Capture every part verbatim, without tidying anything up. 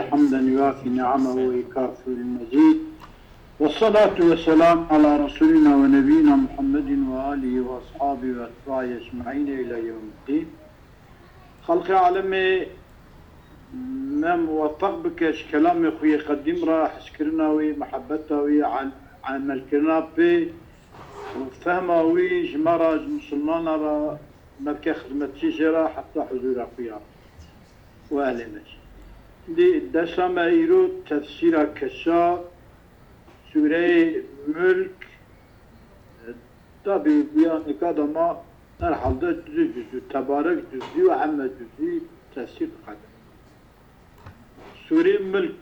حمدا يوافي نعمه ويكافئ المزيد. والصلاة والسلام على رسولنا ونبينا محمد وآله وأصحابه وأتباعه أجمعين إلى يوم الدين. Xelqê alemê me muwefeq bike ji kelamê xwe yê qedîm re, hezkirina wî, mihebeta wî, em-, emelkirina pê û fehma wî ji me re, ji misilmana re, me bike xizmetçî jê re heta huzûra xwe ya û ehlê me jî. Dî dersa me îro tefsîra keşa, sûreyê Mulk, tabî ya nika de ma herhalde du cüzî, Tebarek cüzî û Hemme cüzî tefsîr dixwedin. Sûrê Mulk,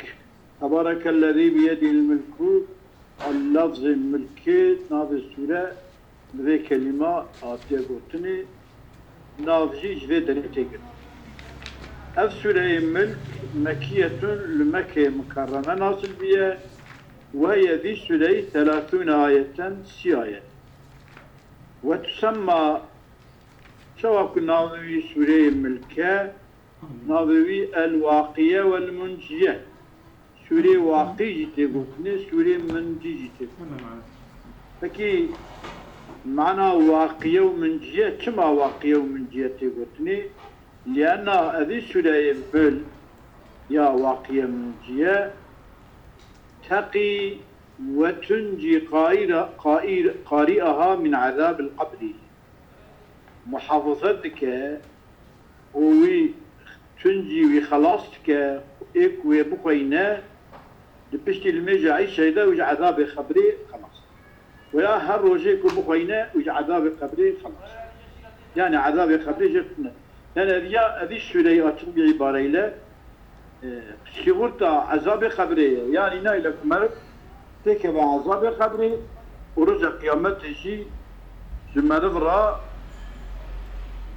Tebarekellezî biyedihil mulku, lafzê mulkê navê sûre bi vê kelîma hatiye gotinê, nav jî ji vê derê tê girtin. Ev sûreyê Mulk Mekkiyetun li Mekkeyê Mukerreme nazil bûye, we heye vî sûreyî telâtûne ayeten, sî ayet. Ve tusemma, çawa ku navê wî sûreyê Mulk e, navê wî El-Waqiye wel-Munciye. Sûrê Waqî jî tê gotinê, sûrê Muncî jî tê gotinê. Pekî mana Waqiye û Munciye, çima Waqiye û Munciye tê gotinê? Lîanna evî sûreyê Mul ya Waqiye Munciye teqî ve tuncî qaîra-, qaîr-, qarî'aha min ezâbil qebrî. Muhafaza dike û wî tuncî wî xelas dike, ê ku wê bixweyne, di piştî limêja Îşayê de û ji ezabê xebrê xelas. Weya her rojê ku bixweyne û ji ezabê xebrê xelas. Yani ezabê xebrê jê tune. Yani ev ya, evî sûreyê açık bir îbareyle, e, sigorta ezabê xebrê ye. Yani nayle ku meriv têkeve ezabê xebrê û roja qiyametê jî ji meriv re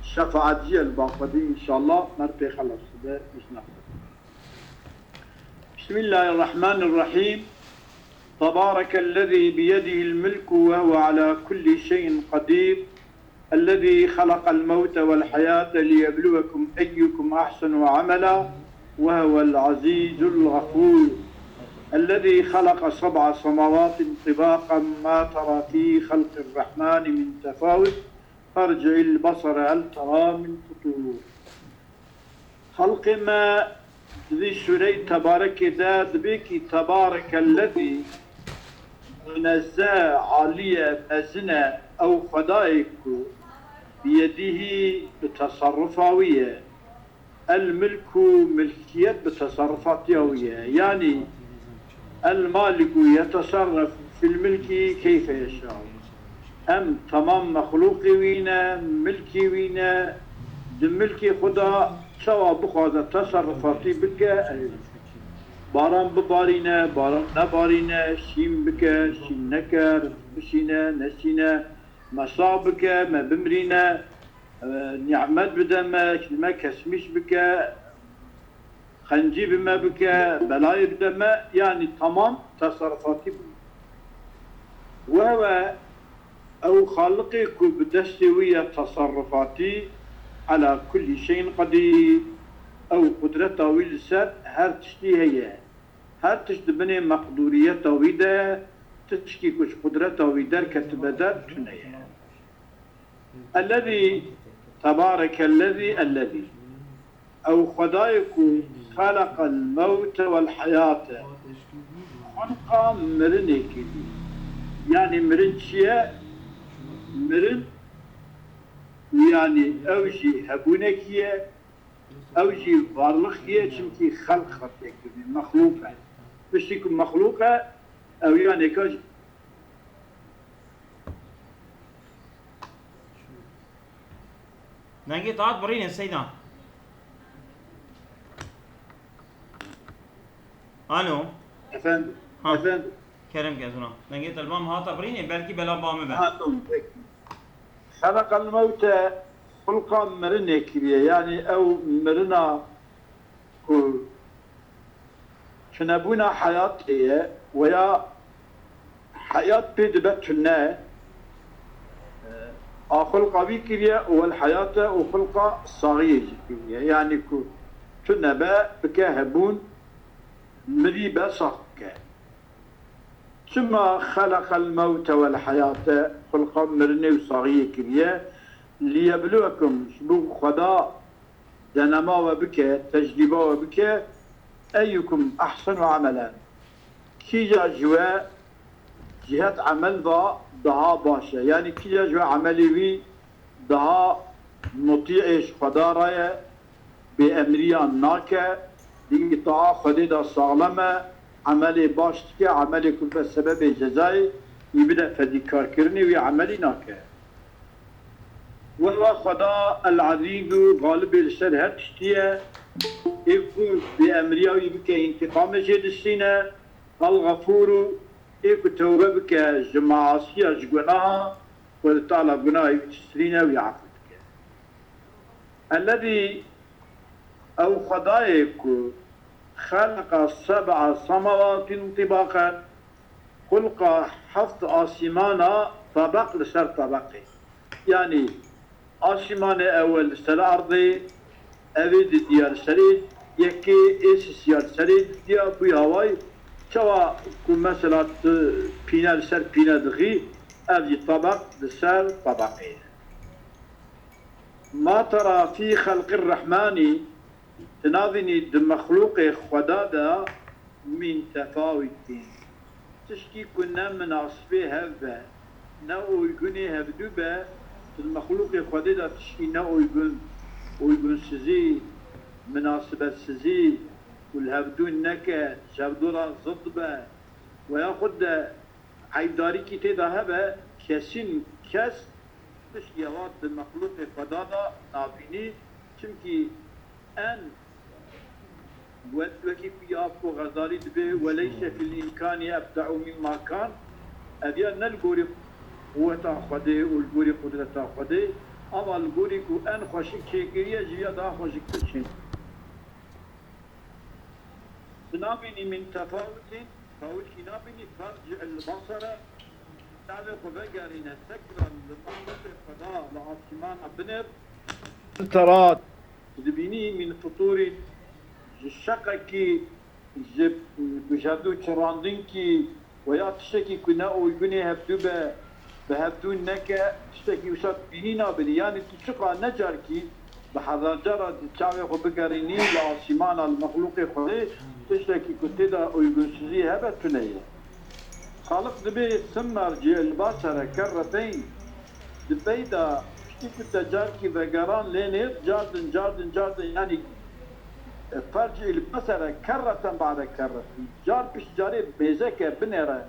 şefaetçiye li ba Xwedê, înşallah meriv pê xelas dibe, îzna Xwedê. بسم الله الرحمن الرحيم. تبارك الذي بيده الملك وهو على كل شيء قدير. الذي خلق الموت والحياة ليبلوكم أيكم أحسن عملا وهو العزيز الغفور. الذي خلق سبع سماوات طباقا ما ترى في خلق الرحمن من تفاوت فارجع البصر هل ترى من فطور. Xelqê me di vî sûreyê Tebarekê de dibê kî Tebarekellezî, munezzeh, alî ye, mezin e, ew Xwedayê ku biyedîhî, bi teserrufa wî ye, el milku, milkiyet bi teserrufatiya wî ye. Yanî el maliku yeteserref fil milki keyfe yeşa. Em temam mexlûqê wî ne, milkê wî ne, di milkê xwe de çawa bixwaze teserrufatî bike, ew baran bibarîne, baran nebarîne, şîn bike, şîn neke, rizq bişîne, neşîne, me sax bike, me bimirîne, e, nîmet bide me, me kesmîş bike, xencî bi me bike, belayê bide me, yanî temam teserrufatî bû. Wewe ew Xaliqê ku bi destê wî ye teserrufatî, ela kullî şeyin qedîr, ew qudreta wî li ser her tiştî heye. Her tişt di binê meqdûriyeta wî de, tişkî ku ji qudreta wî derketibe der tune ye. Ellezî, tebarekellezî, ellezî. Ew Xwedayê ku xeleqel mewte wel heyate. Xulqa mirinê kiriye. Yanî mirin çi ye? Mirin, yanî ew jî hebûnekî ye, ew jî varlixkî ye, çimkî xelq hatîye kirinê, mexlûq e. Tiştî ku mexlûq e, ew ya nêka jî Dengê te hat birîne Seyda. Alo. Efendim. Ha. Efendim. Kerem ke zuna. Dengê te li ba min hata birîne, belkî bela ba min be. Ha, tamam, peki. Xelaqel mewte, xulqa mirinê kiriye. Yani ew mirina ku tunebûna heyatê ye, weya heyat pê dibe tune, e, a xulqa wî kiriye û wel heyate û xulqa saxiyê jî kiriye. Yanî ku tune be, bike hebûn, Mirî bes sax bike. Çima xeleqel mewte wel heyate, xulqa mirinê û saxiyê kiriye? Liyebluwekum, ji bo Xweda denema we bike, tecrîba we bike, eyyukum ehsenu emelen. Kîja ji we cihet emel va daha baş e. Yanî kîja ji we emelê wî daha mutî'ê ji Xweda re ye, bêemriyan nake, di îtaa Xwedê de saxlem e, emelê baş dike, emelê ku be sebebê cezayê wî bide fedîkarkirinê wî emelî nake. Wela Xweda El-Ezîz û Galibê li ser her tiştî ye, ê ku bêemriya wî bike întîqamê jê distîne, El-Xefûr û ê ku tewbe bike ji maasiya, ji gunaha, Xwedê Teala gunahê wî distîne, wî efû dike. Ellezî, ew Xwedayê ku xeleqa seb'a semawatin tibaqen, xulqa heft asîmana tebeq li ser tebeqê. Yanî asîmanê ewel li ser erdê, evê didiya li serê yekê, ê sisiya li serê didiya, bûyî hawayî, çawa ku mesela tu pîne li ser pîne dixî, ev jî tebeq li ser tebeqê ye. Ma tera fî xelqir rehmanî, tu nabînî di mexlûqê Xweda de mîn tefawitîn. Tişkî ku ne minasibê hev be, ne uygunê hevdû be, tu di mexlûqê Xwedê de tişkî ne uygun, uygunsizî, minasibetsizî û li hevdû neke, ji hevdû re zid be, we ya xwe de eydarîkî tê de hebe, kesîn kes tişkî hewa di mexlûqê Xweda de nabînî, çimkî en wek-, wekî ku ya ku Xezalî dibê, "Weleyse fil îmkanî ebde'u mîmma kan", ev ya ne li gorî quweta Xwedê û li gorî qudreta Xwedê, ama li gorî ku en xweşik çêkiriye, ji ya daha xweşiktir çê. Tu nabînî mîn tefawitîn, tefawitî nabînî, ferci'il basere, çavê xwe vegerîne tekrar li mexlûqê Xweda li asîmana binêr. Terat, tu dibînî mîn futûrî, ji şeqekî, ji, ji hevdû çirrandinkî, Weya tiştekî ku ne uygunê hevdû be, bi hevdû neke, tiştekî wisa tu bînî nabînî. Yanî tu çiqa ne carkî bi hezar cara di çavê xwe bigerînî li asîmana, li mexlûqê Xwedê, tiştekî ku tê de uygunsizî hebe, tune ye. Xaliq dibê, "Simme rci'il basere kerreteyn." Di pey de piştî ku te carkî vegeran lê nêr, cardin, cardin, cardin, yanî, e, ferci'il basere kerreten ba'de kerretin. Car pişt carê mêzeke binêre.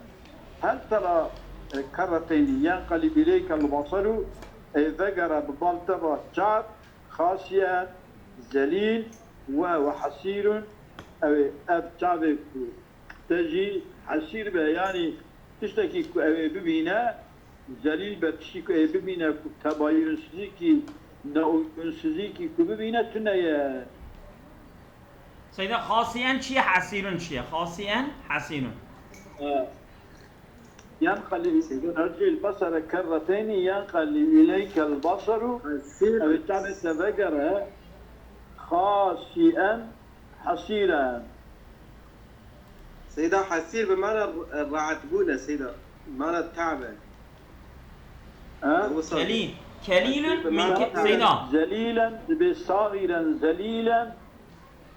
Hel tera, e, kerreteynî yenqelib ileykel baseru, ey vegere bi bal te ve çav, xasîen, zelîl, we we hesîrun, ew ê ev çavê ku te jî hesîr be, yanî tiştekî ku ew ê bibîne, zelîl be, tiştî ku ê bibîne ku tebayûnsizîkî, neûyûnsizîkî ku bibîne tune ye. Seyda, xasîen çi ye, hesîrun çi ye? Xasîen, hesîrun. E, Yenqelî, ercî'il basere kerreteynî yenqelî ileykel baseru. Hesîr. Ew ê çavê te vegere, xasîen, hesîren. Seyda, hesîr bi mana r-, rahatbûn e, Seyda. Mana tabe. Ha? Wisa Kelî-, kelîlun Hesîr bi min mana ke-, tabe. Seyda. Zelîlen, dibê saxîren, zelîlen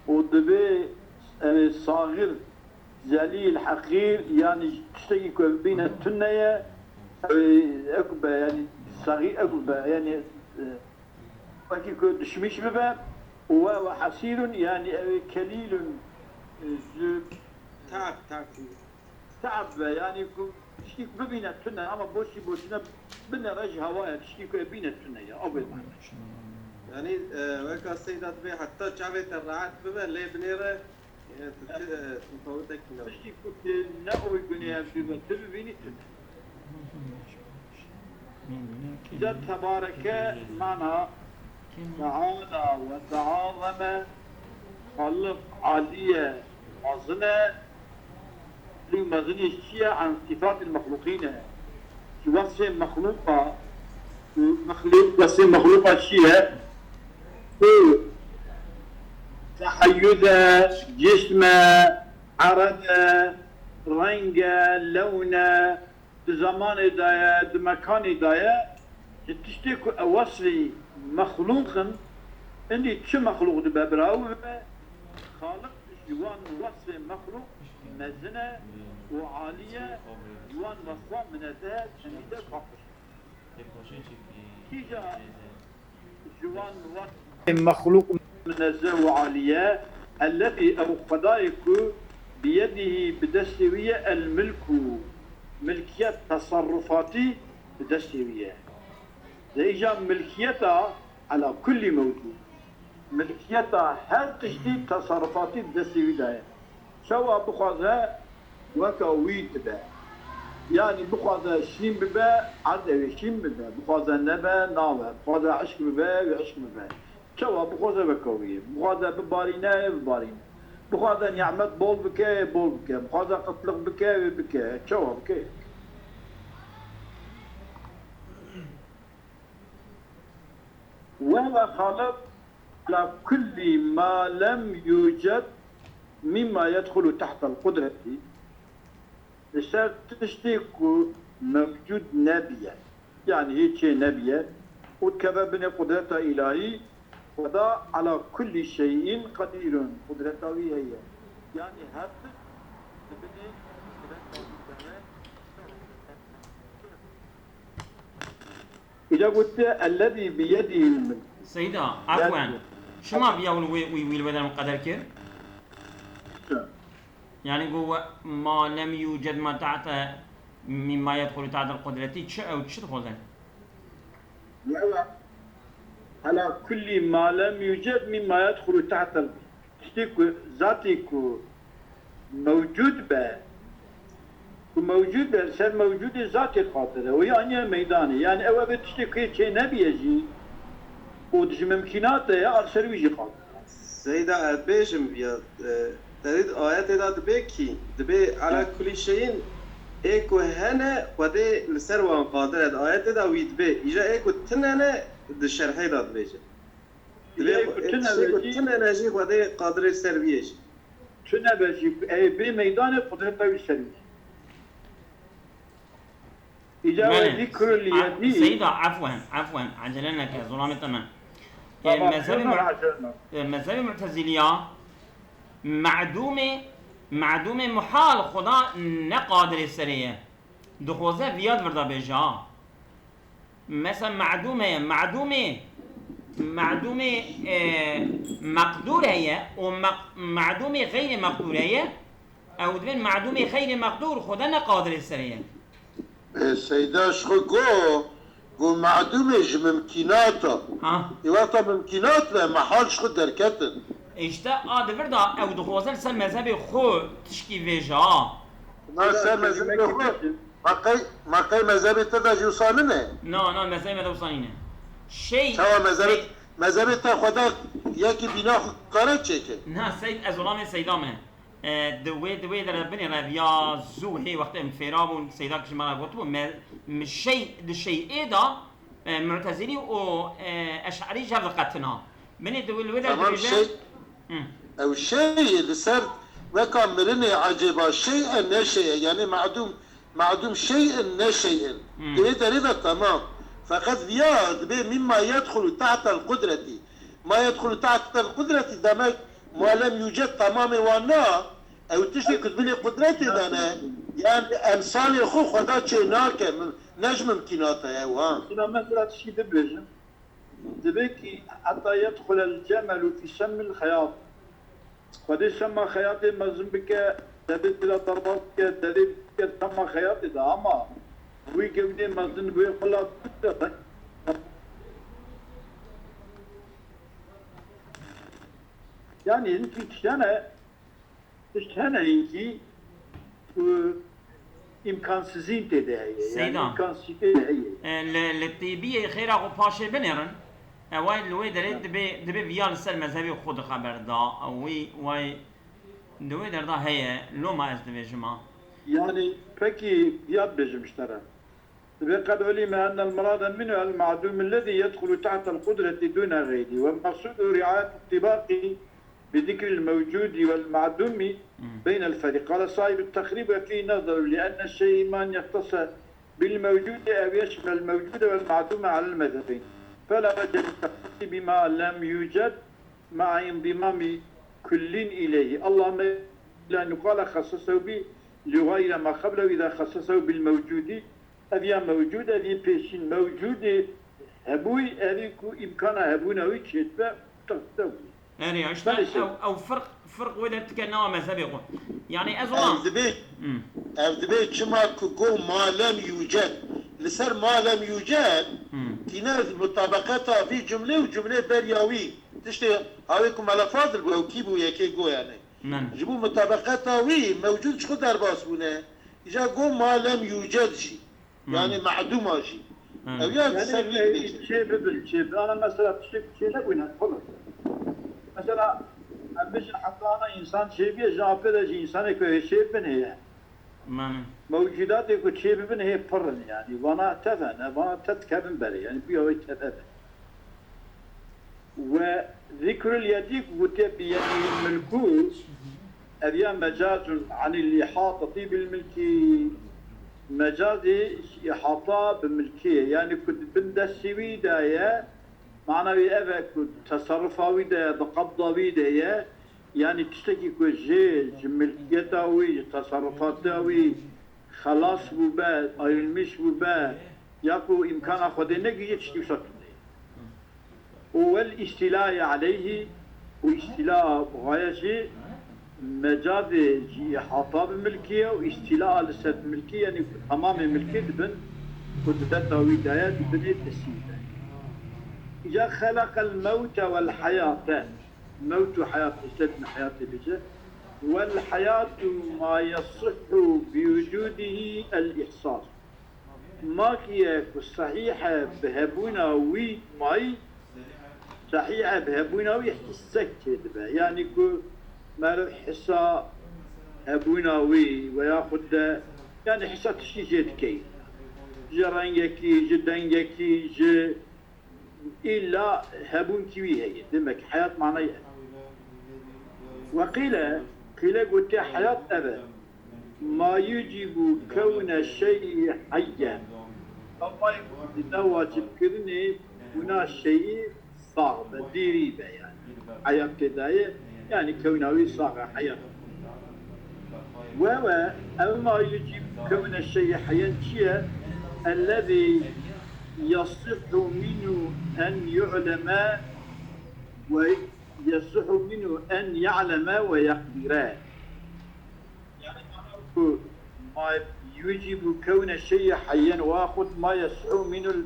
û dibê, e, saxîr, zelîl, heqîr, yanî tiştekî ku ev bîne tune ye, ew ê, ew be, yanî saxîr, ew be, yanî, e, wekî ku dişmîş bibe, û we, we hesîrun, yanî ew ê kelîlun, e, ji Te'b, te'b. Te'b be, yanî ku tiştî ku bibîne tune, ama boşî boşîne binêre ji hewayê, tiştî ku ê bîne tune ye, ew ê mane. Yanî, e, weka Seyda dibê heta çavê te rahat bibe, lê binêre, e, tu ti, e, tefawutekî ne. Tiştî ku tu ne uygunê ev bibe, tu bibînî tune. Îca tebareke mana teala we teazeme, Xaliq alî ye, mezin e, lê mezinî çi ye? An sîfatil mexlûqîn e. Ji wesfê mexlûqa, mexlûq, wesfê mexlûqa çi ye? Ku teheyyuz e, cism e, Erebe, reng e, lewn e, di zemanê de ye, di mekanê de ye, ji tiştê ku ew wesfê mexlûq in, indî çi mexlûq dibe bira ew bibe, Xaliq ji wan wesfê mexlûq mezin e û alî ye, ji wan wesfan minezeh e, temîz e, paqij e. Kîja ji wan wesfê mexlûq minezeh û alî ye, ellezî ew Xwedayê ku biyedihî bi destê wî ye el milku, milkiyet, teserrufatî bi destê wî ye. Lê îja milkiyeta ela kullî mewcûd. Milkiyeta her tiştî teserrufatî di destê wî de ye. Çawa bixwaze weke wî dibe. Yanî bixwaze şîn bibe, erdê wê şîn bibe. Bixwaze nebe, nabe. Bixwaze hişk bibe, wê hişk bibe. Çawa bixwaze weke wî ye. Bixwaze bibarîne, bibarîne. Bixwaze nîmet bol bike, bol bike. Bixwaze qitliq bike, wê bike. Çawa bike. وهو خالق على كل ما لم يوجد مما يدخل تحت القدرة. Li ser tiştê ku mewcûd nebiye, yanî hê çê nebiye û dikeve binê qudreta îlahî, Xweda ala kullî şeyîn qedîr in, qudreta wî heye. Yanî her tişt di binê qudreta wî de ye. Îca gotiye, "Ellezî biyedihil milk." Seyda, efwen, çima viya wî, wî, wî li wê der miqeder kir? Çi? Yani got, "Ma lem yuced ma tahte, mimma yedxulu tahtel qudreti." Çi ew, çi dixwazin? Wela, ala kulli ma lem yuced mimma yedxulu tahtel, tiştê ku, zatê ku mewcud be, ku mewcûd e, li ser mewcûdê zatê qadir e. Wî aniye meydanê. Yani ew ebe tiştê ku yê çê nebiye jî û ji mimkînatê ye, a li ser wî jî qadir e. Seyda, ez bêjim viya, e, te dî ayetê de dibe kî, dibe ala kulî şeyin, ê ku hene Xwedê li ser wan qadir e. Di ayetê de wî dibe. Îja ê ku tune ne di şerhê de dibêje. Dibe ê ku tune be jî, tune ne jî Xwedê qadirê ser viyê jî. Tune be jî, ey bê meydanê qudreta wî ser wî. Îca Belê. Wezî kuruliyetî. Seyda, efwen, efwen, acele neke, zolamê te me. E, Tamam, mezhebê tamam, Mu-, acele neke. E, mezhebê Mu'teziliya, ma'dûmê, ma'dûmê muhal Xuda ne qadirê serê ye. Dixwaze viya di vir de bêje, ha. Mesela ma'dûm heye, ma'dûmê, ma'dûmê, e, meqdûr heye û meq-, ma'dûmê xeyrê meqdûr heye. Ew dibên ma'dûmê xeyrê meqdûr Xweda ne qadirê serê ye. E, Seyda ji xwe got, got ma'dûmê ji mimkînata. Ha. Ê wexta mimkînat be, mehal ji xwe derketin. Îşte a di vir de ew dixwaze li ser mezhebê xwe tişkî vêje, ha. Ma ser mezhebê xwe, ma qey, ma qey mezhebê te de jî wisa nîne? Na, na, mezhebê me de wisa nîne. Şey, Çawa mezhebê, şey, mezhebê te Xweda yekî bîna xwe kare çêke? Na, Seyd, ez olamê Seyda me. E, di wê, di wê de re binê re viya zû hê wextê em fêra bûn, Seyda ji me re gotibû, me, mi şey, di şeyê de, e, Mu'tezilî û, e, Eş'erî jev diqetina. Binê di wê, li wê de Tamam, dibêje, şey, Hı. ew şey li ser weka mirinê ecêba şey e ne şey e, yani ma'dûm, ma'dûm şey in ne şey in. Hı. Di wê derê de tamam. Feqet viya dibê mimma yedxulu tahtel qudretî. Ma yedxulu tahtel qudretî demek Ma lem yuced tamamê wan na, ew tiştê ku di binê qudretê de ne, yani emsalê xwe Xweda çê nake, mim-, ne ji mimkînata ye ew, ha. Mesela, mesela tiştî bibêjim, divê kî heta yedxulel cemelu fî semmil xeyat. Xwedê semma xeyatê mezin bike, devê tira derbas bike, devê bike semma xeyatê de, ama wî gewdê mezin wê xwe la bike. Yani hinkî tişt hene, tişt hene hinkî ku îmkansizîn tê de heye. Yani Seyda. îmkansî tê de heye. E, li, li tîbiyê xêra xwe paşê binêrin. Ew ay li wê derê Ha. dibê, dibê viya li ser mezhebê xwe dixeber da. Wî, way, di wê derda heye. Loma ez dibêjim a. Yani pekî viya dibêjim ji te re. Ve qed ulime ennel murade minhu el ma'dûm ellezî yedxulu tahtel qudreti dûne xeyrî ve meqsûdu riayet tibaqî بذكر الموجود والمعدوم بين الفريق. قال صاحب التقريب: وفيه نظر، لأن الشيء إما أن يختص بالموجود أو يشمل الموجود والمعدوم على المذهبين، فلا وجه للتخصيص بما لم يوجد مع انضمام كل إليه. اللهم إلا أن يقال خصصه به لغير ما قبله إذا خصصه بالموجود. Ev ya mewcûd, ev yê pêşîn mewcûdê hebûyî, ev ê ku îmkana hebûna wî çêdibe, tixte wî. Erê, işte Belê ew, ew firq, firq wê de dike nava mezhebê xwe. Yani ez ona Ev dibê, Hmm. ev dibê çima ku go ma lem yuced. Li ser ma lem yuced, Hmm. tîne mutabeqeta vî cumlê û cumlê beriya wî. Tiştê awê ku Mela Fazil bû, ew kî bû yekê go yani. Men. Ji bo mutabeqeta wî mewcûd ji xwe derbas bûne. Îca go ma lem yuced jî. Hmm. Yani me'dûma jî. Hmm. Ew ya Yani, ser wî e, dibêje. Çê bibin, çê bibin. Ana mesela tiştek çê nebûne, xulus. Mesela, em bijin heta ana insan çê bîye, ji apê de jî insanê ku hê çê bibin heye. Mane. Mewcûdatê ku çê bibin hê pir in yani. Vana tev hene, vana tev dikevin berê. Yani, bûya wê tev ev e. Ve zikrul yedî ku gotiye bi yedî milkû, ev ya mecazun anil îhatetî bil milkî. Mecazê ji îhata bi milkî ye. Yani ku di bin destê wî de ye, mana wî ev e ku teserrufa wî de ye, di qebda wî de ye. Yani tiştekî ku jê, ji milkiyeta wî, ji teserrufata wî xelas bûbe, ayrılmış bûbe, ya ku îmkana Xwedê negihîşe tiştî wisa tune ye. Û wel îstîlayê aleyhî, û îstîla xwe ye jî mecazê ji îhata bi milkî ye û îstîla li ser milkî, yanî ku temamê milkê dibin qudreta wî de ye, di binê destî de. Îca xeleqel mewte wel heyate, mewt û heyat, îşte dibin heyatê bêje. Wel heyatu ma yesihhu bi wucûdihî el îhsas. Ma ki ye ku sehîh e bi hebûna wî mayî, sehîh e bi hebûna wî hissek çêdibe. Yanî ku meriv hissa hebûna wî veya xwe de, yanî hissa tiştî jê dikey. Ji rengekî, ji dengekî, ji îlla hebûnkî wî heye. Demek heyat manayê ev. Ve qîle, qîle gotiye heyat ev e. Ma yucîbu kewne şeyî heyyen. Ew mayê ku dide wacibkirinê bûna şeyî sax be, dîrî be yani. Heyat tê de ye, yani kewna wî sax e, heyat. Ve ve, ev ma yucîbu kewne şeyî heyyen çi ye? Ellezî yasihhu minhu en yu'leme ve yasihhu minhu en ya'leme ve yaqdire. Yani, ku ma yucîbu kewne şeyî heyyen, wa xud ma yesihhu minul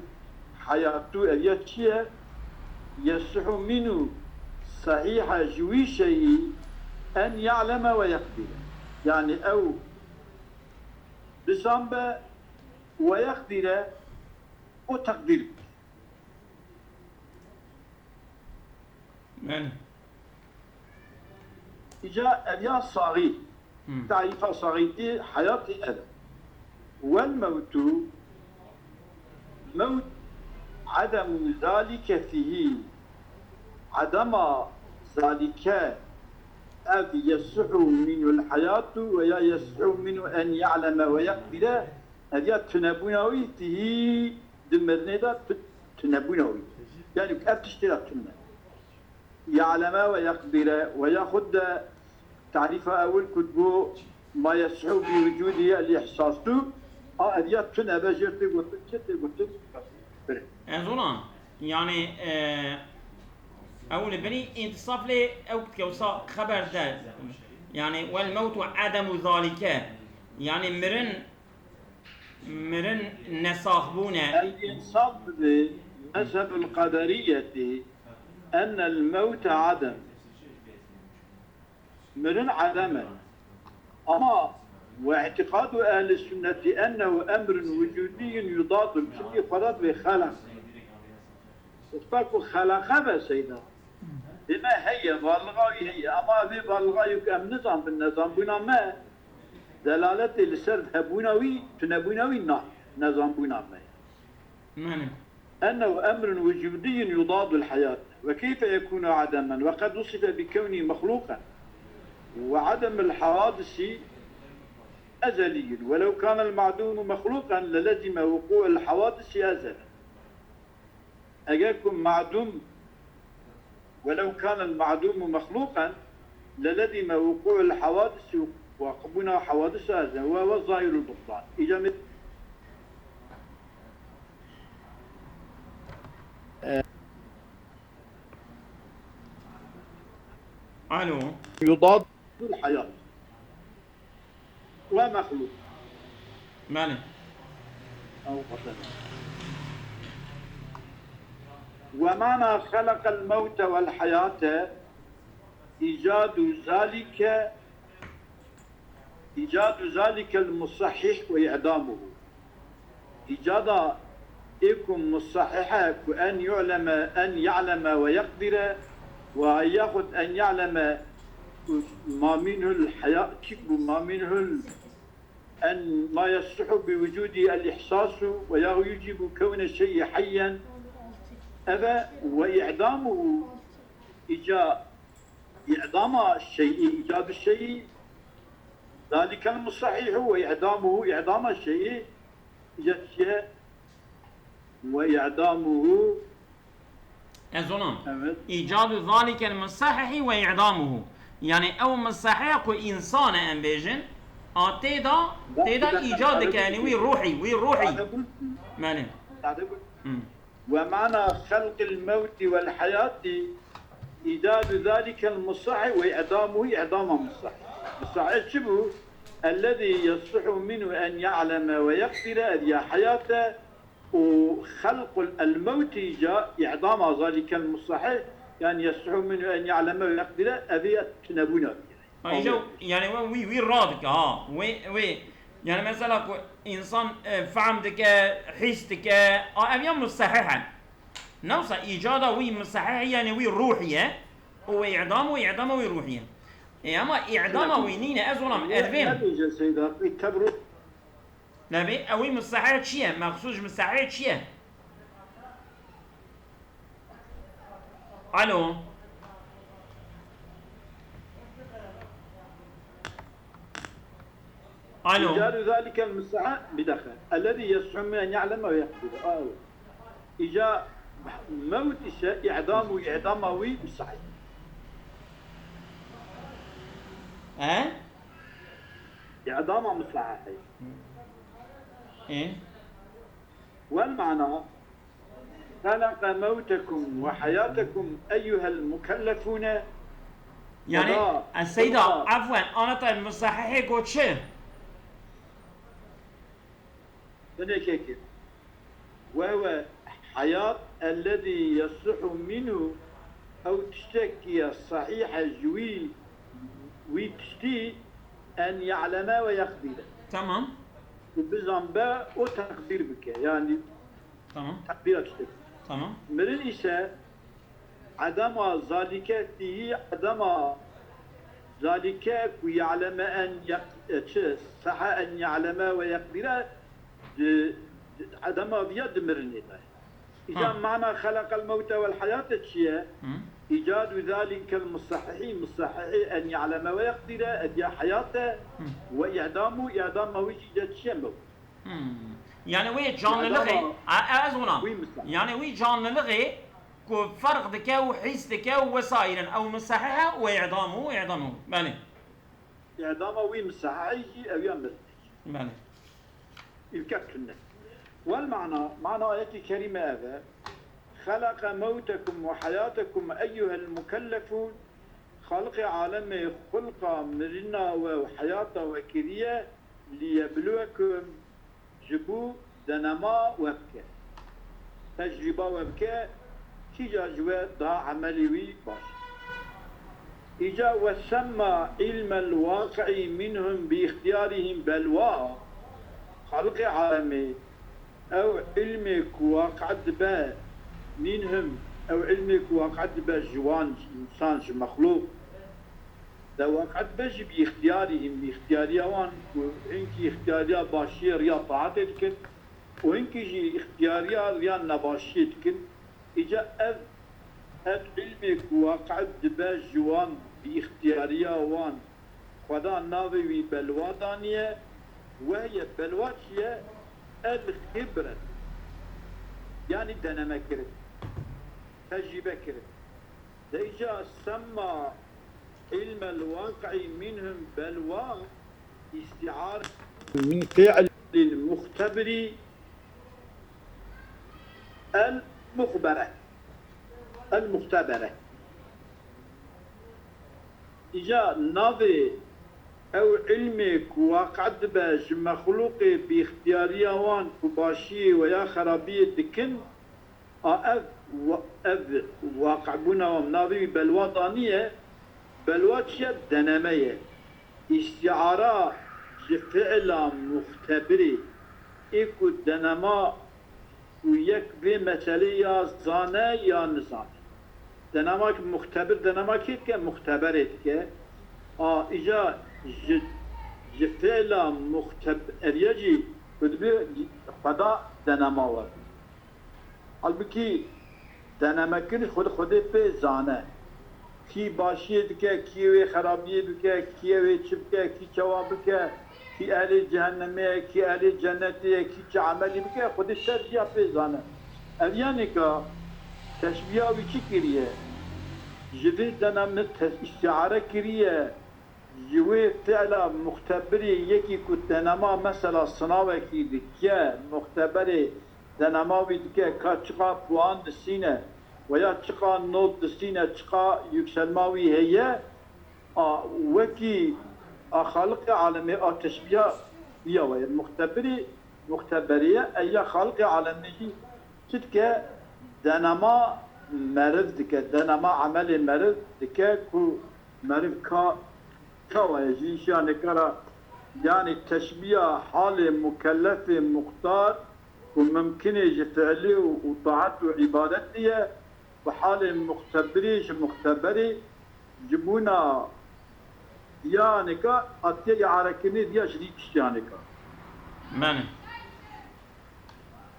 heyatu, ev ya çi ye? Yesihhu minhu, sehîh e ji wî şeyî, en ya'leme ve yaqdire. Yani ew bizan be ve yaqdire, û teqdîr bike. Yani. Îca ev ya saxî, Hmm. tarîfa saxîtî heyatî ev e. Wel mewtu, mewt, ademu zalike fîhî, adema zalike, ev yesihu minul heyatu ve ya yesihu minu en ya'leme ve yaqdire, ev ya tunebûna wî fîhî di mirinê de tu-, tunebûna wî. Yani ev tiştê de tune. Ya'leme ve yaqdire ve yaxud de tarîfa ewil ku digo ma yesihu bi wucûdî el îhsastu, a ev ya tune be jê tê gotin, çi tê gotin? Bire. Ez ona, yani, e, ew li binî întisaf lê ew dike wisa xeber de, yani, wel mewtu ademu zalike, yani mirin, mirin nesaxbûn e. El însaf bi mezhebul qaderiyetî ennel mewte adem. Mirin edem e. Ama ve îtîqadu ehli sünnetî ennehu emrun wucûdiyyun yudadul, çimkî xwe re divê xeleq. Wexta ku xeleqe be seyda, dê me heye, varlığa wî heye. Ama vê varlığa yê ku em nizanbin, nezanbûna me, delaletê li ser hebûna wî, tunebûna wî na, nezanbûna me. Mane. Ennehu emrun wucûdiyyun yudadul heyat. وكيف يكون عدما وقد وصف بكونه مخلوقا؟ وعدم الحوادث أزلي، ولو كان المعدوم مخلوقا للزم وقوع الحوادث أزلا. Eger ku madûm, ولو كان المعدوم مخلوقا للزم وقوع الحوادث وقبولها حوادث أزلا، وهو ظاهر البطلان. Îca me- Alo. يضاد الحياة ومخلوق. Belê. أو قتل. ومعنى خلق الموت والحياة إيجاد ذلك، إيجاد ذلك المصحح وإعدامه. Îcada ê ku musahhihe ku en yu'leme, en ya'leme ve yeqdire, ve yaxud en ya'leme ma minhul heya-, çik bû, ma minhul en ma yesluhu bi wucudi el ihsasu ve ya yucibu kevne şey'i hayyen, eve ve i'damuhu, îca-, i'dama şey'i, icadu şey'i, zalikel musahhihu ve i'damuhu, i'dama şey'i, îca çiye, ve i'damuhu. Ez ona. Evet. Îcadu zalikel musahhihi ve i'damuhu. Yani ew musahhih ku însan e em bêjin, a tê de, tê de îcad dike, yani wî ruhî, wî ruhî. Sade bû. Belê. Sade bû. Hı. ومعنى خلق الموت والحياة إيجاد ذلك المصحح وإعدامه إعدام مصحح. Musahhih çi bû? الذي يصح منه أن يعلم ويقدر, ev ya heyat e, û xelqul el mewtî ca, î'dama zalîkel musahhî, yani yesihhu minhu en ya'leme ve yaqdire, ev ya tunebûna. Ayrıca yani we wî, wî radike ha. Wê, wê, yani mesela ku însan, e, fehm dike, hîs dike, a, ev ya musahhî he. Newsa îcada wî musahhî yani wî ruhî ye. Û wê î'dam û î'dama wî ruhî ye. E, ama î'dama wî nîne, ez olam, ez vêm. Nebêje Seyda, wî tebru- Nebê, ewî musahhî çi ye? Mexsûs ji musahhî çi ye? Alo. Alo. Îcadu zalikel musahhî, bir dakika. Ellezî yesihhu en ya'leme ve yaqdire. Aa, evet. Îca mewt ise î'dam û î'dama wî musahhî. He? Î'dama musahhî. E? والمعنى خلق موتكم وحياتكم أيها المكلفون. Yani, Seyda, afwen, ana te musahhî got çi? Binekeke. Ve ve hayat ellezî yesihhu minhu, ew tiştekî ye sahîh e ji wî, wî tiştî en ya'leme ve yaqdire. Tamam. Ku bizanbe û teqdîr bike. Yani Tamam. Teqdîra tiştek. Tamam. Mirin ise edema zaliketî, edema zalike ku ya'leme en yak-, e, çi, seha en ya'leme ve yaqdire, e, edema viya di mirinê de. Îca Ha. mana xelaqel mewte vel hayate çi ye? Hı. Îcadu zalikel musahhî, musahhî en ya'leme ve yaqdire, ediya hayate Hı. ve i'damu, i'dama wî jî de çi ye mewt. Hmm. Yani wê canliliğê, Adama a, a, ez ona. Wî misal. Yani wî canliliğê ku ferq dike û hîs dike û wesaîr in. Ew musahhî he û î'dam û î'dam û. Belê. Î'dama wî musahhî jî ew ya mirinê. Belê. Îlke tunne. Wel mana, mana ayetî kerîme ev e. Xeleqe mewtekum ve hayatekum eyyuhel mukellefûn. Xaliqê alemê xulqa mirina we û heyata we kiriye, liyebluwekum, ji bo denema we bike. Tecrîba we bike, kîja ji we daha emelê wî baş e. Îca we semma ilmel waqi'î minhum bi îxtiyarihim belwa, Xaliqê alemê, ew ilmê ku waqe dibe, minhum, ew ilmê ku waqe dibe ji wan, ji însan, ji mexlûq, de waqe dibe jî bi îxtiyarihim, bi îxtiyariya wan ku hinkî îxtiyariya başiyê riya taetê dikin û hinkî jî îxtiyariya riya nebaşiyê dikin. Îca ev Ev ilmê ku waqe dibe ji wan, bi îxtiyariya wan, Xweda navê wî belwa daniye, we ye, belwa çi ye? El xibret. Yanî deneme kirin. Tecrîbe kirin. De îca semma ilmel waqi'î minhum belwa, îstîare min fi'lil muxtebirî el muxbere. El muxtebere. Îca navê ew ilmê ku waqe dibe ji mexlûqê bi îxtiyariya wan ku başiyê we ya xerabiyê dikin, a ev wa-, ev waqebûna wan navê wî belwa daniye, belwa çi ye? Deneme ye. Îstîara ji fi'la muxtebirê ê ku denema ku yek vê meselê ya zane ya nizane. Denema ki muxtebir, denema kê dike? Muxteberê dike. A, îca ji, ji fi'la muxteb-, eriye jî ku dibe Xweda denema we. Halbukî denemekirin xwe, Xwedê pê zane. Kî başiyê dike, kî wê xerabiyê bike, kî wê çi bike, kî çawa bike, kî ehlê cehennemê ye, kî ehlê cennetê ye, kî çi emelî bike, Xwedê ser jiya pê zane. Ev yanî ka teşbîha wî çi kiriye? Ji vê deneme te-, îstîare kiriye. Ji wê fi'la muxtebirê yekî ku denema mesela sinavekî dike, muxteberê denema wî dike ka çiqa puan distîne, weya çiqa not distîne, çiqa yükselma wî heye, a, wekî a xaliqê alemê a teşbîha ya we ye. Muxtebirî, muxteberî ye, e ya xaliqê alemê jî çi dike? Denema meriv dike, denema emelê meriv dike ku meriv ka, ka we ye. Ji îşanê kara, yanî teşbîha halê mukellefê muxtar ku mimkinê ji fiilê û, û taet û îbadetê ye, bi halê muxtebirê ji muxteberê, ji bûna diyanêka hatiye îarekirinê diya ji dî tiştiyanêka. Belê.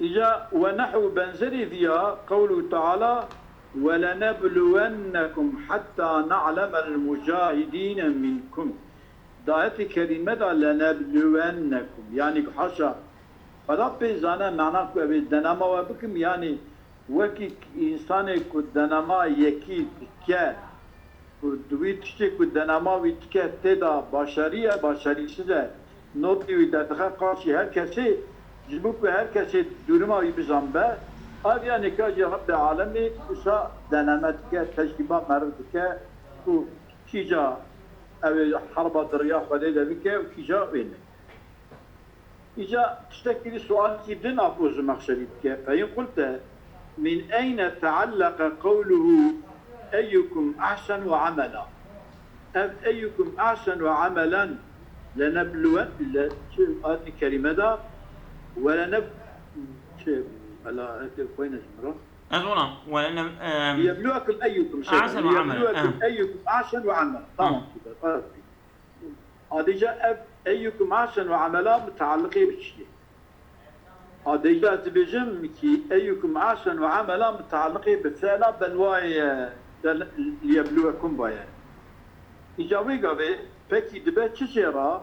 Îca we nehw benzerî viya qewlu Teala, "Welenebluwennekum hetta na'lemel mucahidîne minkum." Di ayetê kerîme de "lenebluwennekum", yanî haşa, Xweda pê zane mana ku ev ê denema we bikim, yanî wekî însanê ku denema yekî dike, ku di wî tiştê ku denema wî dike tê de başarî ye, başarîsiz e, notê wî derdixe qarşî her kesê, ji bo ku her kesê duruma wî bizanbe, ev ya nika jî Rebbê alemê wisa deneme dike, tecrîba meriv dike ku kîja ew ê herba di riya Xwedê de bike û kîja wê ne. Îca tiştekî dî, sualekî din Apo Zemexşerî dike. Fe in qulte, min eyne tealleke qewluhu eyyukum ahsenu emela? Ev eyyukum ahsenu emelen lenebluwen, le, çi ayetê kerîme de, we leneb-, çi, ela, xweyne ji min re. Ez ona, we ne, em, Liyebluwekum eyyukum, şey, ahsenu amel, liyebluwekum eh. Eyyukum ahsenu amel. Tamam, süper. Evet. Adîca ev eyyukum ahsenu amela mutaalliqê bi çi ye? Adîca ez dibêjim ki eyyukum ahsenu amela mutaalliqê bi fi'la belwayê ye, de liyebluwekum baye. Îca wê gavê pekî dibe çi jê re?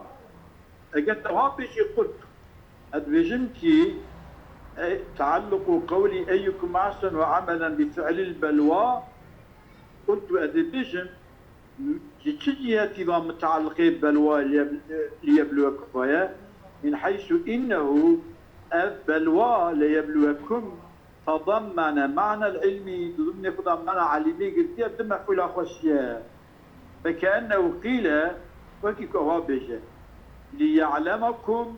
Eger te wiha bêjî qult, ez dibêjim ki, e, taalluqu qewlî eyyukum ahsenu amelen bi fi'lil belwa, qultu ez dibêjim, ji çi cihetî va mutaalliqê belwa liyeb-, liyebluwekum va ye? Min heysu innehu, ev belwa liyebluwekum, tedammene manel ilmî, di dimnê xwe de mana elîmê girtiye, di mefûla xwe şiye. Fekeennehu qîle, wekî ku ewa bêje, liya'lemakum,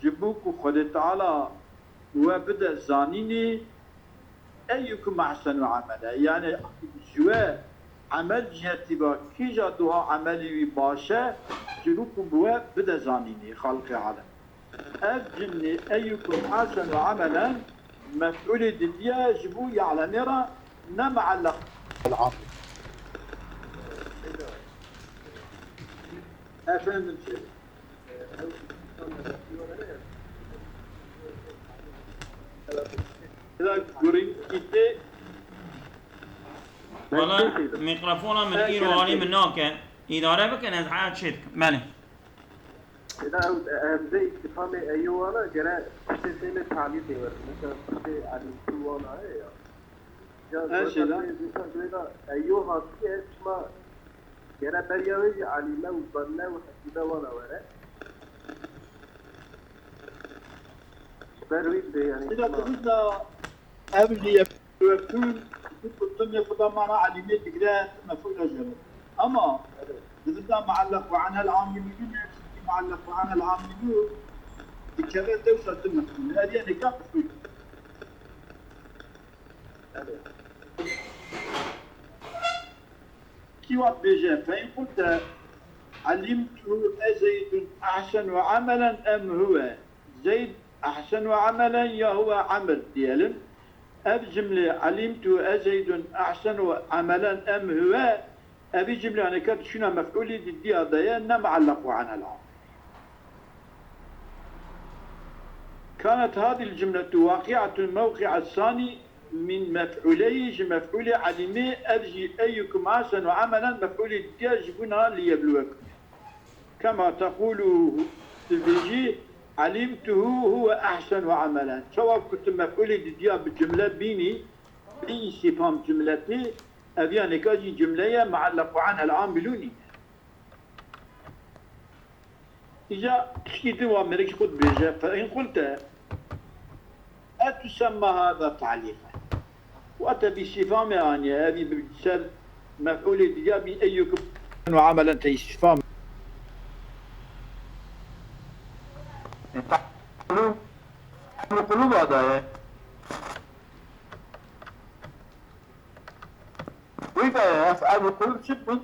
ji bo ku Xwedê Teala we bide zanînê, eyyukum ahsenu amele, yani ji we emel cihetî ve kîja duha emelî wî baş e, ji bo ku bi we bide zanînê xalqê alem. Ev cimlê eyyukum ahsenu amelen mef'ulê didiye ji bo ya'lemê re, ne muallaq. Efendim şey. Gurînkî tê Wala, mikrofona min îro alî min nake. Îdare bikin, ez heya çê dikim. Belê. Eda ew hemze îstifhamê eyo wana gere tiştê fêlê talîqê were. Mesela tiştê alîmtu wana heye ya. Ya, her şeyden. Mesela eyo hatiye, çima gere beriya wê jî alîme û zanne û hesîbe wana were. Ji ber wî dibê, yanî, Eda çima? Dibî da ev jî yek Wekî di kutimê xwe de mana elîmê digire mefûla jere. Ama di vir de muelleq û anel amilû ne, çimkî muelleq û anel amilû dikeve dewsa di mefûl. Ev yê nika qismî. Kî wat bêje, fe in qulte elimtu e Zeydun ehsenu amelen em huwe. Zeyd ehsenu amelen ya huwe amir diyelim. Ev cümle alimtu e Zeydun ehsenu amelen em huve, evî cümle aneke dişûna mef'ulî diddiya de ye, ne muallaq û anel amil. Kanet hadil cümletu waqi'atun mewqi'a sani min mef'uleyhi, ji mef'ulê alimê, ev jî eyyukum ahsenu amelen mef'ulî diddiya ji bûna liyebluwekum. Kema tequlu, tu bêjî, alimtuhu huve ahsenu amelen. Çawa ku tu mef'ulê didiya bi cumle bînî, bi îstîfam cumletî, ev ya nêka jî cumle ye, muallaq û anel amilû nîne. Îca tişkî din wa mêrik ji xwe dibêje, fe in qulte, etusemma hada ta'lîqen. Û ete bi îstîfamê aniye, evî bi ser mef'ulê diya bî eyyukum. Û amelen te îstîfam. Ef'alul qulûba da ye. Wî de ef'alul qulûb çi bû?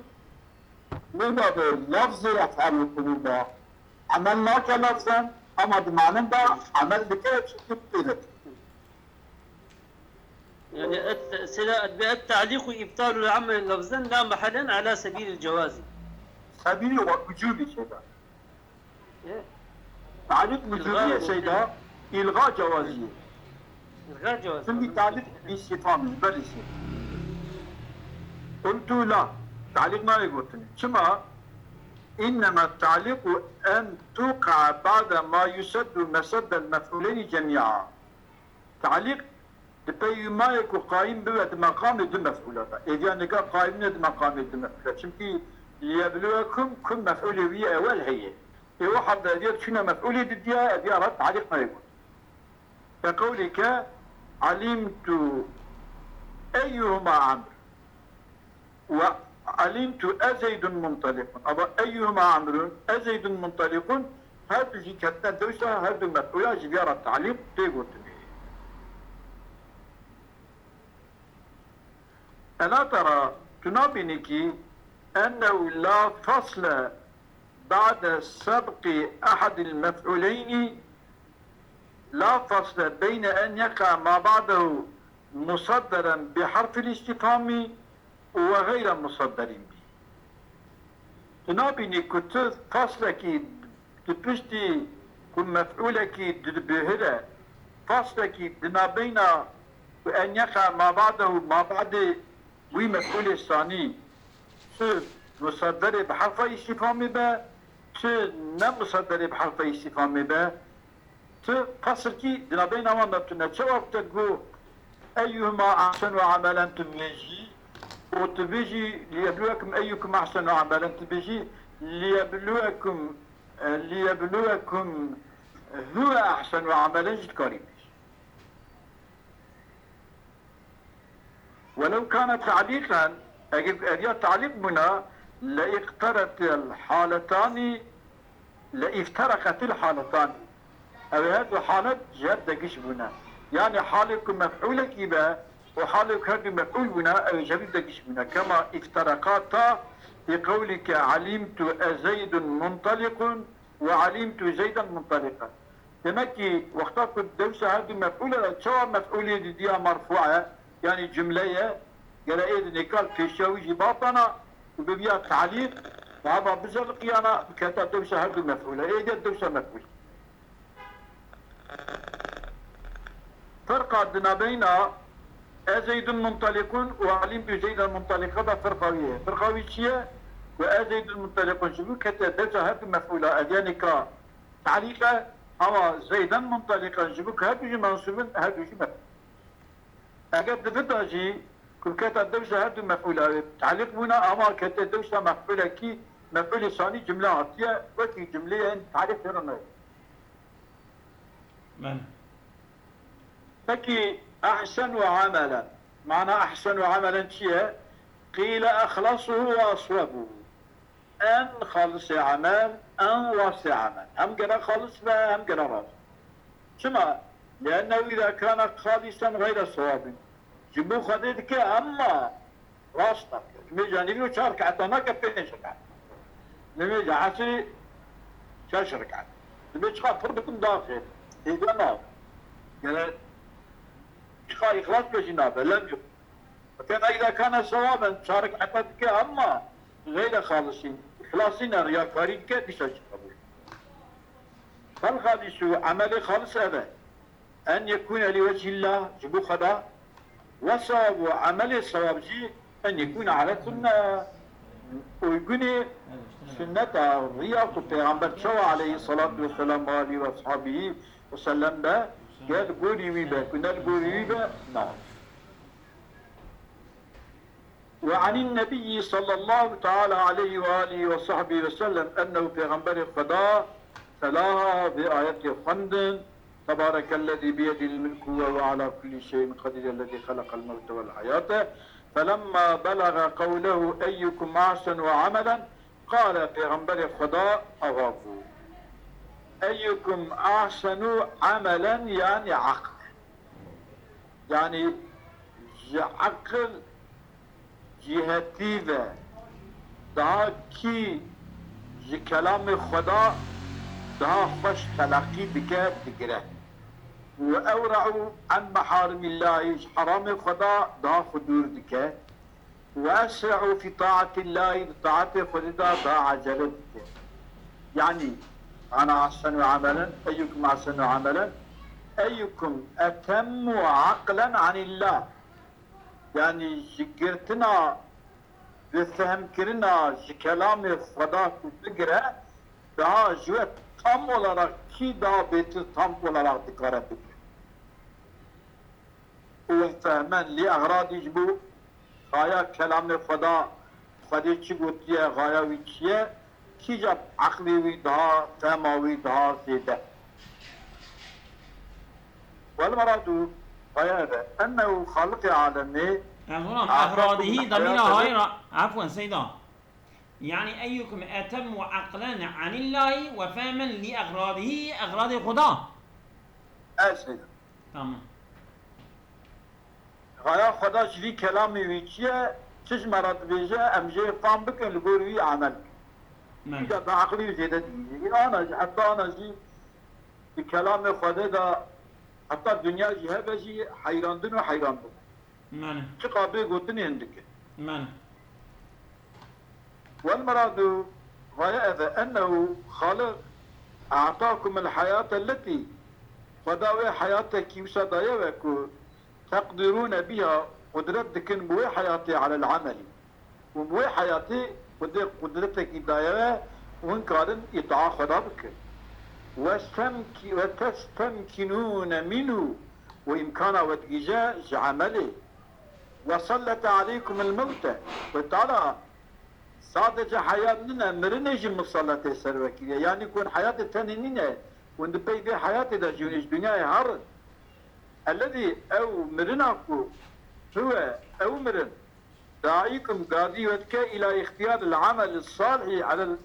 Wî de bi lafzê ef'alul qulûba. Emel nake lafzen, ama di manen de emel dike, çimkî pêre. Yani et, sila et, bi et ta'liqu ibtalul amel lafzen la mahalen ala sebilil cewazi. Sebîlî ve ucûbî şeyda. E? Ta'liq ucûbî ye şeyda, îlga cewazî ye. Îlga cewazî. Şimdi ta'liq bi îstîfam e, belê şey. Qultu la. Ta'liq nayê gotinê. Çima? İnnema ta'liqu en tuqa ba'de ma yuseddu meseddel mef'uleyni cemi'a. Ta'liq di pey wî mayê ku qayîm bibe di meqamê du mef'ûla de. Êdiya nika qayîm ne di meqamê du mef'ûla. Çimkî liyebluwekum kum mef'ûlê wî ewel heye. Ê o hal de êdiya çûne mef'ûlê didiya, êdiya re ta'liq nayê got. Ke qewlî ke alimtu eyyuhuma amr. Ve alimtu e Zeydun muntalikun. Ava eyyuhuma amrun, e Zeydun muntalikun, her du jî ketine dewsa her du mef'ula ji viya re ta'lîq tê gotinê. Ela tera, tu nabînî kî ennehu la fasle ba'de sebqi ehadil mef'uleyni, la fasle beyne en yeqa ma ba'dehu musadderen bi harfil istifhami û we geyre musadderin bî. Tu nabînî ku tu faslekî di piştî ku mef'ûlekî dibihire, faslekî di nabeyna ku en yeqa ma ba'dehu, ma ba'dê wî mef'ûlê sanî, çi musadderê bi herfa îstîfamê be, çi ne musadderê bi herfa îstîfamê be, tu qesrkî di nabeyna wan de tune. Çawa ku te got, "Eyyuhuma ahsenu amelen" tu bêjî, û tu bêjî, "Liyebluwekum eyyukum ahsenu amelen", tu bêjî, "Liyebluwekum, e, liyebluwekum huve ahsenu amelen" jî dikarî bêjî. Welew kane ta'lîqen, eger ev ya ta'lîq bûna, le iqteretel haletanî, le iftereqetil haletanî. Ew ê her du halet ji hev de giş bûne. Yanî halê ku mef'ûlekî be û halê ku her du mef'ûl bûne, ew ê ji hev de giş bûne. Kema iftereqata bi qewlî ke alimtu e Zeydun muntaliqun ve alimtu Zeyden muntaliqen. Demek ki wexta ku dewsa her du mef'ûl e, çawa mef'ûlê didiya merfû e, yanî cumle ye, gere ê di nêkal pêşiya wî jî batana û bibiya ta'lîq, bi heva bizeliqiyana, biketa dewsa her du mef'ûl e. Ê de dewsa mef'ûl. Ferqa di nabeyna Ez Zeydun muntalikun û alimtu Zeyden muntalika da firqa wî ye. Firqa wî çi ye? Ku ez Zeydun muntalikun ji bo kete dewsa her du mef'ûla, ez yanî ka ta'lîq e, ama Zeyden muntalika ji bo ku her du jî mensûb in, her du jî mef'ûl. Eger di vir de jî ku kete dewsa her du mef'ûla wê ta'lîq bûna, ama kete dewsa mef'ûlekî, mef'ûlê sanî cumle hatiye, wekî cumleyên tarîf têra nayê. Belê. Pekî ehsenu amelen. Mana ehsenu amelen çi ye? Qîle exlasuhu ve aswebuhu. En xalisê emel, en rastê emel. Hem gere xalis be, hem gere rast. Çima? Liennehu îza kane xalisen gayre sewabin. Ji bo Xwedê dike, emma rast nake. Ji mêja nîvî û çar riketa nake, pênc riket. Nimêja esrî şeş riket. Dibê çiqa pir bikim da xêr. Hêdî nabe. Gere çiqa îxlas be jî nabe. Lem yok. Fakat îza kane sewaben, çar riketa dike emma gayre xalisîn. Îxlasî ne, riyakarî dike, dîsa çi qebûl. Fel xalisu, emelê xalis ev e. En yekûne li wecihillah, ji bo Xweda, ve sewabu, emelê sewab jî, en yekûne ala sunne, uygunê sunneta, riya ku Pêxember çawa aleyhissalatu vesselam ve alî ve ashabî ve sellem be, gel gorî wî be, ku ne li gorî wî be, na. Ve anîn nebiyyi sallallahu teala aleyhi ve alîhi ve sahbihi ve sellem ennehu, Pêxemberê Xweda, telaha, vê ayetê xwendin, Tebarekellezî biyedihil mulku ve huve ala kulli şeyin qedîr, ellezî xeleqel mewte vel hayate, felemma belage qewlehu eyyukum ahsenu amelen, qale, Pêxemberê Xweda ava bû, eyyukum ahsenu amelen, yanî aql. Yanî ji eqil cîhetî ve daha kî ji kelamê Xweda daha xweş telaqî dike, digire. Û ewre'u an meharimîllahî, ji heramê Xweda daha xwe dûr dike. Û esre'u fî taatîllahî, di taatê Xwedê de daha ecele dike. Yanî, ana ahsenu amelen, eyyukum ahsenu amelen, eyyukum etemmu aqlen anillah. Yanî, ji girtina, bi fehmkirina ji kelamê Xweda ku bigire, daha ji we tam olarak, kî daha bêtir tam olarak dikare bigire. Û fehmen li exradî, ji bo xaya kelamê Xweda, Xwedê çi gotiye, xaya wî çi ye, kîja eqlê wî daha, fehma wî daha zêde. Wel meradu, xaya ev e, ennehu xaliqê alemê, Exradî, damîra hayra, efwen seyda. Yani eyyukum etemmu aqlen anillahî ve fehmen li exradihî, exradê Xweda. Ev seyda. Tamam. Xaya Xweda ji vî kelamê wî çi ye, çi ji me re dibêje, em jê fam bikin, li gor wî amel bikin. Belê. Îca bi aqlî wî zêde dibîne. Ana jî, heta ana jî di kelamê Xwedê de, heta dinya jî hebe jî heyrandin û heyrandin. Belê. Çiqa bê gotinê hindik e. Belê. Wel meradu, xaya ev e, ennehu Xaliq a'takumul hayate lletî, Xweda wê heyatekî wisa daye we ku teqdirûne biha, qudret dikin bi wê heyatê alel amelî. Û bi wê heyatê Xwedê qudretekî daye we û hûn karin îtaa Xweda bikin. Westemkî-, wetestemkînûne minhu, û îmkana we digihîje ji emelê. Ve sellete aleykumul mewte. Xwedê Teala sadece heyat nîne, mirinê jî miselletê ser we kiriye. Yanî ku hûn heyatê tenê nîne, hûn di pey vê heyatê de jî hûn ji dinyayê herin. Ellezî, ew mirina ku, huwe, ew mirin, daikum, gazî we dike îla îxtiyaril ameli salihî alel,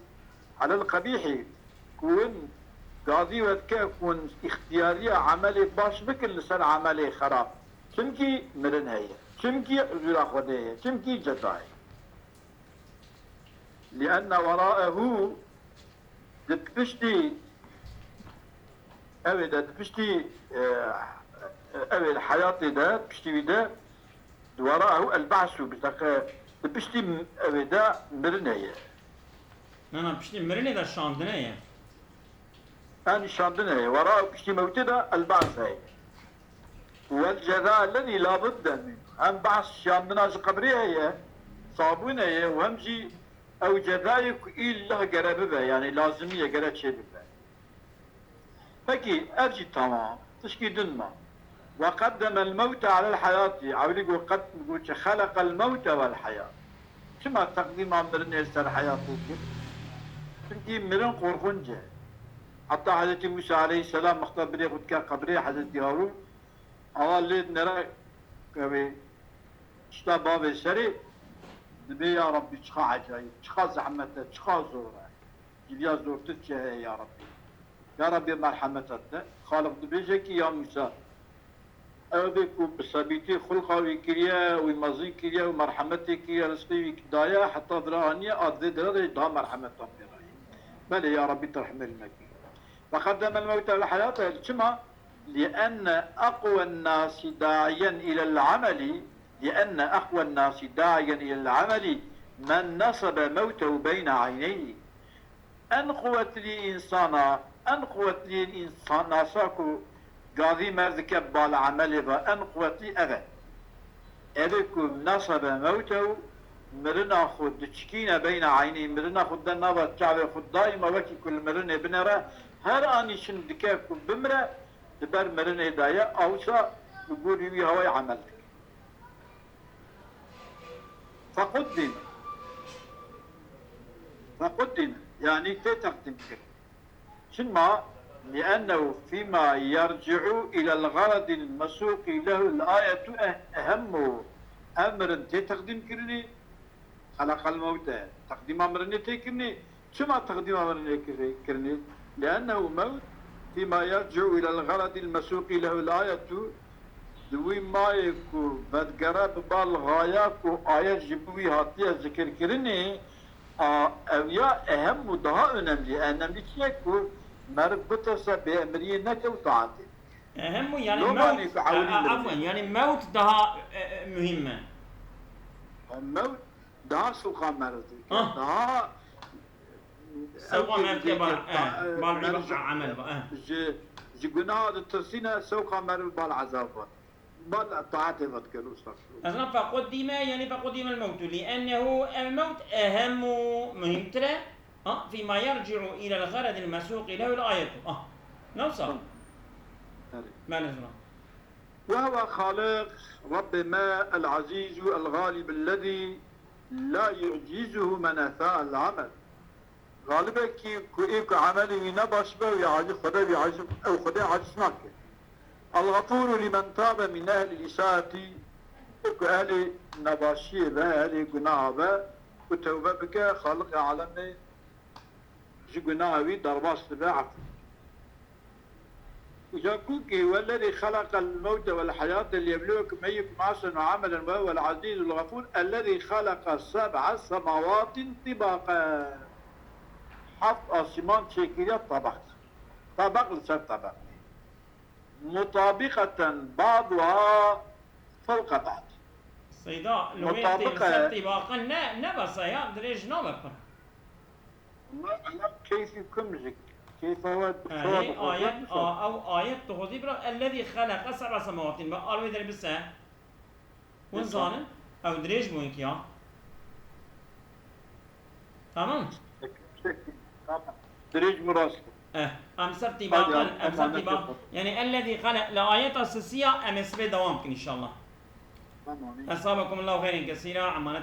alel qebîhî, ku hûn gazî we dike ku hûn îxtiyariya emelê baş bikin li ser emelê xerab. Çimkî mirin heye. Çimkî huzûra Xwedê heye. Çimkî ceza heye. Lienne weraehu, di piştî, ew ê de, di piştî, e, ew ê heyatê de, piştî wî de, di weraehu el-ba'su, bi teqe, di piştî ew ê de mirin heye. Na, na, piştî mirinê de şandine ye. Yanî şandine ye. Weraehu piştî mewtê de el-ba's heye. Wel ceza lezî la budde min. Hem behs şiyandina ji qebrê heye, sabûn heye û hem jî ew cezayê ku îllah gere bibe, yanî lazimî ye, gere çê bibe. Pekî, ev jî tamam, tişkî din ma. Ve qeddemel mewte alel heyatî, ewlî got qed-, got çi, xeleqel mewte vel heyat. Çima teqdîma mirinê li ser heyatê kir? Çimkî mirin qorxunc e. Heta Hezretî Mûsa aleyhisselam wexta birê xwe dike qebrê Hezretî Harûn, awa lê dinêre wê tişta bavê serê, dibê ya Rabbî çiqa ecayîb, çiqa zehmet e, çiqa zor e. Ji vîya zortir çi heye ya Rabbî? Ya Rabbî merhemet et de. Xaliq dibêje kî ya Mûsa, ew bê ku bi sebîtî xulqa wî kiriye, wî mezin kiriye û merhemetê kiriye, rizqê wî daye, heta vira aniye, a divê dire de daha merhemetan pê re ye. Belê ya Rabbî tu rehmê li me kî. Ve qeddemel mewte alel heyate, çima? Lienne eqwen nasi da'iyen ilel ameli, lienne eqwen nasi da'iyen ilel ameli men nesebe mewtehu beyne ayneyhi. En quwetlî însana, en quwetlî însan nasa ku gavî mer dike bal emelê ve, en quwetlî ev e. Ev ê ku nesebe mewtehu, mirina xwe diçikîne beyne eynî, mirina xwe de nava çavê xwe daîma wekî ku li mirinê binêre, her anî çin dike ku bimire, di ber mirinê de ye, awsa li gorî wî hawayê emel dike. Fequddîme. Fequddîme. Yanî tê teqdîm kirin. Çima? Liennehu fîma yerci'u ilel garedil mesûqî lehul ayetu eh-, ehemmu. Ev mirin tê teqdîm kirinê, xeleqel mewte, teqdîma mirinê tê kirinê. Çima teqdîma mirinê kir-, kirinê? Liennehu mewt fîma yerci'u ilel garedil mesûqî lehul ayetu, di wî mayê ku vedigere bi bal gaya ku ayet ji bo wî hatiye zikirkirinê, a, ew ya ehem û daha önemli. Önemli çi ye ku meriv bitirse bêemiriyê neke û taetê. Ehem û yani Lomanî mewt, ku ewilî e, e, mirinê. Afwen, yani mewt daha, e, e, mühim mi? Mewt daha sewqa meriv dike. Ha. Daha Sewqa meriv dike bal, e, bal îba-, emel ba, e. Ji, ji gunaha ditirsîne, sewqa meriv bal ezab ba. Bal taetê ve dikir, estağfirullah. Ez na fequddîme, yani fequddîme el mewtu, li ennehu el mewt ehemmu, mühimtir e. Ha, fîma yerci'u ilel garedil mesûqî lehul ayetu. Ah, ne wisa? Tamam. Evet. Ben ez na. Ve huve Xaliq, Rabbê me, el-Azîzu el-Galîb ellezî la yu'cizuhu men esa'el amel. Galibekî ku ê ku emelê wî ne baş be, wî aciz, Xwedê wî aciz, ew Xwedê aciz nake. El-Gafûru limen tabe min ehlil îsaetî, ê ku ehlê nebaşiyê be, ehlê gunaha be, ku tewbe bike, Xaliqê alemê ji gunaha wî derbas dibe, efû. Îja ku kî, "Wellezî xeleqel mewte wel heyate liyebluwekum eyyukum ahsenu amelen ve huwel azîzul gafûr, ellezî xeleqa seb'a semawatin tibaqen." Heft asîman çêkiriye tebeq. Tebeq li ser tebeq. Mutabiqeten ba'duha fewqe ba'd. Seyda, lomê tê li ser tibaqen ne, ne bes e ya, dirêj nabe pir. Wela, wela keyfî kum jî, keyfa we bi He, çawa hê, bi ayet, xwezî a, ew ayet dixwezî bira, "Ellezî xeleqe seb'a semawatin." Ba, al wê derê bise. Hûn Lütfen. Zanin, ew dirêj bû hinkî ya. Tamam. Peki, peki, tamam. Dirêj bû rast. Eh, em ser tîbaqin, Hadi, em ser Allah'a tîbaq-, emanet olun. Yani, "Ellezî xele-", li ayeta sisiya em ê sibê dewam bikin inşallah. Tamam. Esabekumullahu xeyren kesîra, emanet